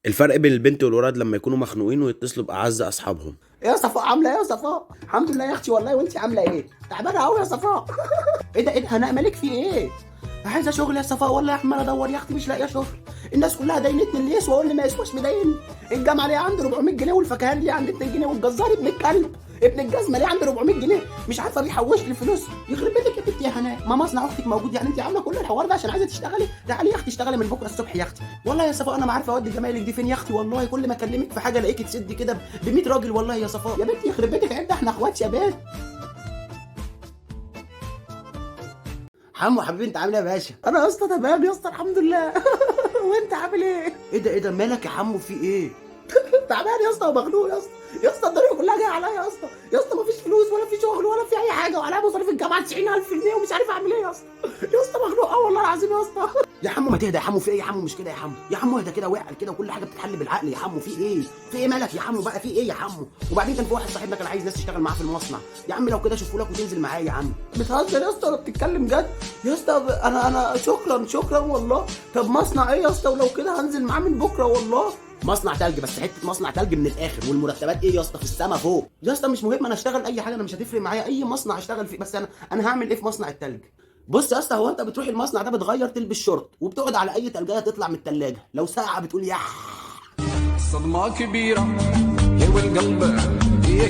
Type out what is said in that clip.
الفرق بين البنت والولد لما يكونوا مخنوقين ويتصلوا بأعز أصحابهم. ايه يا صفاء، عامله ايه يا صفاء؟ الحمد لله يا اختي والله، وانت عامله ايه؟ تعبانة قوي يا صفاء. ايه ده ايه ده، هناء مالك في ايه؟ عايزه شغل يا صفاء والله، عمال ادور يا اختي مش لاقيه شغل، الناس كلها داينتني، اللي يسوى واللي ما يسواش مدين. الجامعة ليه عندي 400 جنيه، والفكهان ليه عندي 2 جنيه، والجزار ابن الكلب ابن الجزمة ليه عندي 400 جنيه، مش عارفه بيحوش لي فلوس. يخرب بيتك يا بنتي يا هناء، ما مصنع اختك موجود، يعني انت عامله كل الحوار ده عشان عايزه تشتغلي؟ تعالي يا اختي اشتغلي من بكره الصبح يا اختي. والله يا صفاء انا ما عارفه اودي جمايلك دي فين يا اختي، والله كل ما اكلمك في حاجة الاقيك تسدي كده ب 100 راجل. والله يا صفاء يا بنتي يخرب بيتك، عيب ده احنا اخوات يا بنت. حمو حبيبي انت عامل ايه يا باشا؟ انا يا اسطى تمام يا اسطى الحمد لله. وانت عامل ايه؟ ايه ده ايه ده مالك يا حمو في ايه؟ تعبان يا اسطى ومخنوق يا اسطى، يا اسطى الدنيا كلها جاية عليا يا اسطى، يا اسطى مفيش فلوس ولا في شغل ولا في اي حاجه، وعليا مصاريف الجامعة 90000 جنيه ومش عارف اعمل ايه يا اسطى، يا اسطى مخنوق اه والله العظيم يا اسطى. يا حمو ما تهدى يا حمو، في ايه يا حمو؟ مش كده يا حمو، يا حمو اهدى كده واعقل كده، وكل حاجة بتتحل بالعقل يا حمو. في ايه؟ في ايه مالك يا حمو بقى؟ في ايه يا حمو؟ وبعدين كان في واحد صاحبنا كان عايز ناس تشتغل معاه في المصنع يا عم، لو كده شوفوا لك وتنزل معايا يا عم. بتهزر يا اسطى ولا بتتكلم جد يا اسطى؟ انا شكرا شكرا والله. طب مصنع ايه يا اسطى؟ ولو كده هنزل معاه من بكره والله. مصنع تلج، بس حتة مصنع تلج من الاخر، والمرتبات ايه يا اسطى؟ في السما فوق يا اسطى. مش مهم انا اشتغل اي حاجة، انا مش هتفرق معايا اي مصنع اشتغل فيه، بس انا هعمل ايه في مصنع التلج؟ بص يا اسطى، هو انت بتروح المصنع ده بتغير تلبس شورت وبتقعد على اي تلجايه تطلع من التلاجة، لو ساقعه بتقول يح. صدمة كبيرة يا والقلب.